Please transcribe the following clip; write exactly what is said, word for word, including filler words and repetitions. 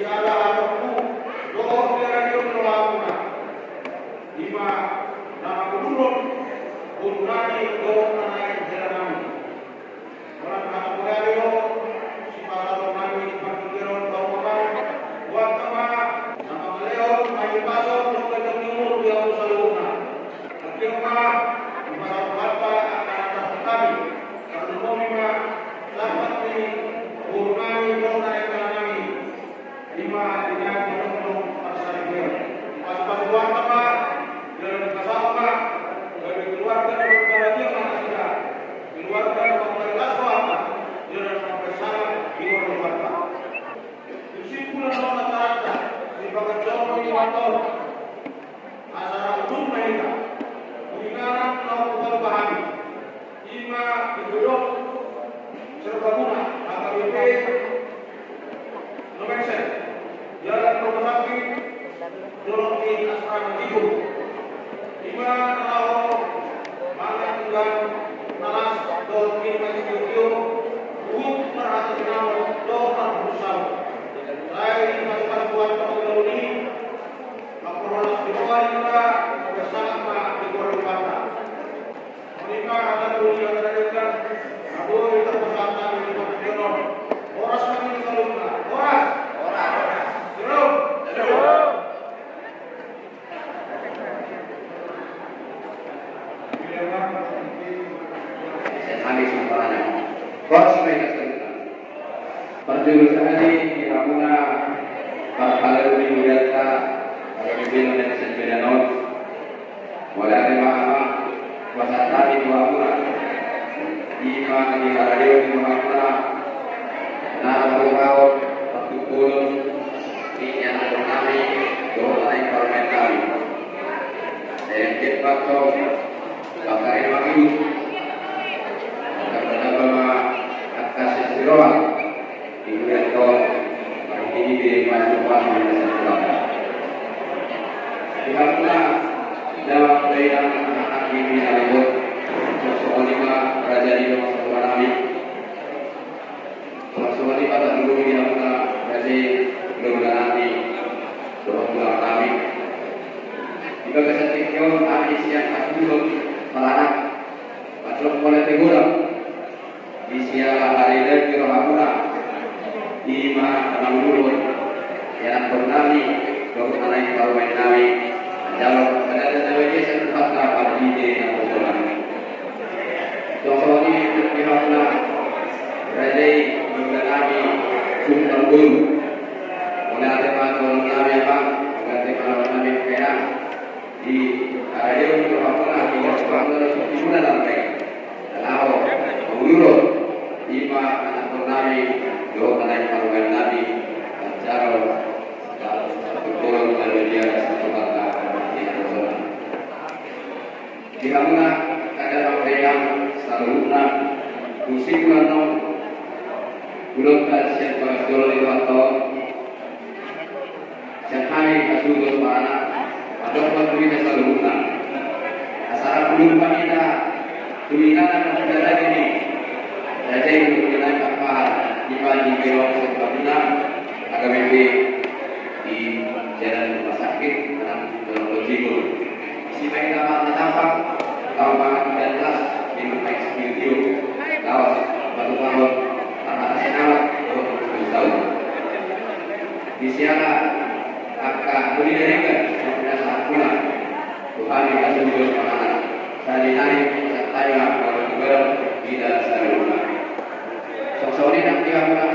Siala hatopku dohot di ari on do hamuna, ima na mangudurhon boru nami dohot na naeng hela nami. Holan hata mauliate do sipasahaton nami di partingkian on, tau ma, buat ma na mangalehon, mangipason dohot ganjang ni umur di hamu saluhutna. Anggiat ma dipasahat Tuhanta angka na tarhut nami. Tarlumobi ma sahat ni boru nami dohot na naeng hela nami. Ima di na manongtong parsaripeon. Pasupasu Tuhanta ma jala dipasahat ma gabe keluarga na berbahagia ma nasida. Keluarga na mambahen las rohana jala na mambahen sangap di roha ni Tuhanta. Di simpul na naung taranta di bagas joro ni Tuhanta on. Asa ra udut ma hita. Di na naung hupalupa hami. Ima di Gedung Serbaguna H K B P Nomor Satu, Jalan Rumah Sakit, Dolok di Asrama Jigo. Ima na laho mangan indahan na las dohot minum aek sitiotio, huhut marhata sinamot dohot marhata saur. Sai dipasupasu Tuhanta ma ulaon i, mamparholas ni roha di hita, bersama ma di keluarga. Horas ma di saluhutna. Horas. Horas. Horas. Horas. Horas. Parjolo sahali di hamuna parhalado ni hurianta, ala ni bina dan sembeda non. Mauliate ma amang, pasahat hami tu hamuna. Ima di haradeon ni hamuna na paruhahon, partungkolon ni ianakhon nami dohot na naeng parumaen nami. Sai anggiat ma tong bangkari na mangihut. Angka na daba ma angka sian siroha. Di hurianta on, marhitehite pasupasu ni na sasintongna. Di hamuna damang dainang, anak bini na leleng, songon i ma raja ni dongan satua nami. Songon i ma tarlumobi di hamuna raja i hulahula nami dohot tulang nami. Di bagasan tingki on hami sian hasuhuton paranak mandok mauliate godang. Di siala harilaon ni rohamuna, ima na mangudurhon ianakhon nami dohot na naeng parumaen nami, manjalo pardalanan na badia sian Tuhanta marhite naposona. Songon i di hamuna raja i hulahula nami suhut parboru. Mauliate ma tu hamuna amang, mauliate ma tu hamuna inang. Di haradeon ni rohamuna, di rohamuna, di rohamuna na laho mangudurhon ima anakhon nami dohot na naeng parumaen nami, manjalo partungkolon na badia sian Tuhanta. Di hamuna angka damang dainang saluhutna, husimpul annon ulaonta sian bagas joro ni Tuhanta on. Sian hami hasuhuton paranak, mandok ma tu hita saluhutna. Asa ra udut ma hita tu inganan na hita rajai i. Rajai i tu inganan na paha, ima di Gedung Serbaguna H K B P di Jalan Rumah Sakit, Dolok di Asrama Jigo. Disi ma hita marnatampak, laho mangan indahan las, minum aek sitiotio, laos patupahon marhata sinamot dohot marhata saur. Di siala angka na uli na denggan na pinasahat muna tu hami hasuhuton paranak, sahali nari pasahat hami ma mauliate godang di hita saluhutna. Songon i nang di hamuna